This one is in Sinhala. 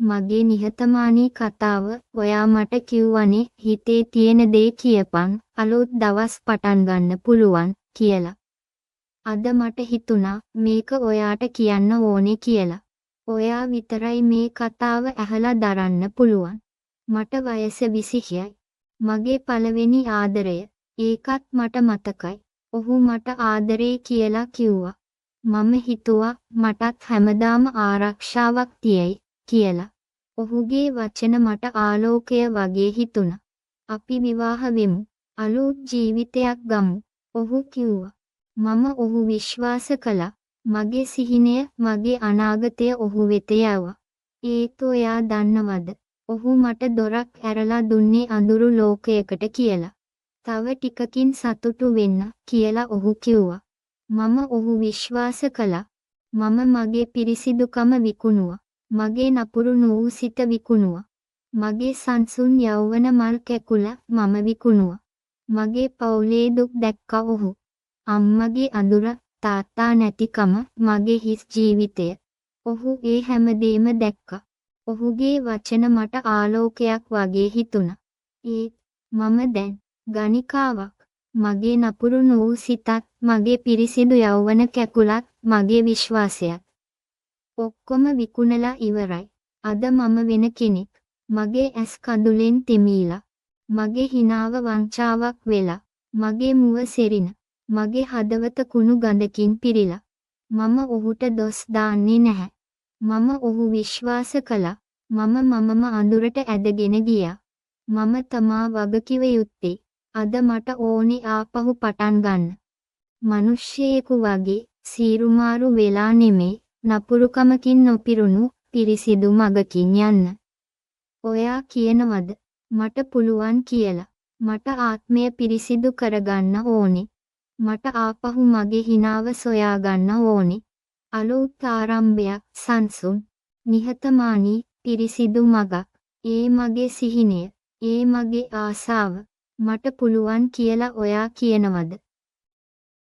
මගේ නිහතමානී කතාව. ඔයා මට කිව්වනේ හිතේ තියෙන දේ කියපන්, අලුත් දවස් පටන් ගන්න පුළුවන් කියලා. අද මට හිතුණා මේක ඔයාට කියන්න ඕනේ කියලා. ඔයා විතරයි මේ කතාව ඇහලා දරන්න පුළුවන්. මට වයස 26යි. මගේ පළවෙනි ආදරය. ඒකත් මට මතකයි. ඔහු මට ආදරේ කියලා කිව්වා. මම හිතුවා මටත් හැමදාම ආරක්ෂාවක් තියෙයි කියලා. ඔහුගේ වචන මට ආලෝකය වගේ හිතුණා. අපි විවාහ වෙමු. අලුත් ජීවිතයක් ගමු. ඔහු කිව්වා. මම ඔහු විශ්වාස කළා. මගේ සිහිනය, මගේ අනාගතය ඔහු වෙත යැව්වා. ඒත් ඔයා දන්නවද? ඔහු මට දොරක් ඇරලා දුන්නේ අඳුරු ලෝකයකට කියලා. තව ටිකකින් සතුටු වෙන්න කියලා ඔහු කිව්වා. මම ඔහු විශ්වාස කළා. මම මගේ පිරිසිදුකම විකුණුවා. මගේ නපුරු නොවූ සිත විකුණුවා. මගේ සංසුන් යෞවන මල් කැකුල මම විකුණුවා. මගේ පවුලේ දුක් දැක්කා ඔහු. අම්මගේ අඳුර, තාත්තා නැතිකම, මගේ හිස් ජීවිතය. ඔහු ඒ හැමදේම දැක්කා. ඔහුගේ වචන මට ආලෝකයක් වගේ හිතුණා. ඒත් මම දැන් ගණිකාවක්. මගේ නපුරු නොවූ සිතත්, මගේ පිරිසිදු යෞවන කැකුලත්, මගේ විශ්වාසයත් ඔක්කොම විකුණලා ඉවරයි. අද මම වෙන කෙනෙක්. මගේ ඇස් කඳුලෙන් තෙමීලා. මගේ හිනාව වංචාවක් වෙලා. මගේ මුව සෙරින. මගේ හදවත කුණු ගඳකින් පිරීලා. මම ඔහුට දොස් දාන්නේ නැහැ. මම ඔහු විශ්වාස කළා. මම මමම අඳුරට ඇදගෙන ගියා. මම තමා වගකිව යුත්තේ. අද මට ඕනේ ආපහු පටන් ගන්න. මිනිස්සෙකු වගේ සීරුමාරු වෙලා නෙමේ, නපුරුකමකින් නොපිරුණු පිරිසිදු මගකින් යන්න. ඔයා කියනවද මට පුළුවන් කියලා? මට ආත්මය පිරිසිදු කරගන්න ඕනේ. මට ආපහු මගේ හිනාව සොයාගන්න ඕනේ. අලුත් ආරම්භයක්, සංසුන්, නිහතමානී, පිරිසිදු මගක්. ඒ මගේ සිහිනය. ඒ මගේ ආසාව. මට පුළුවන් කියලා ඔයා කියනවද?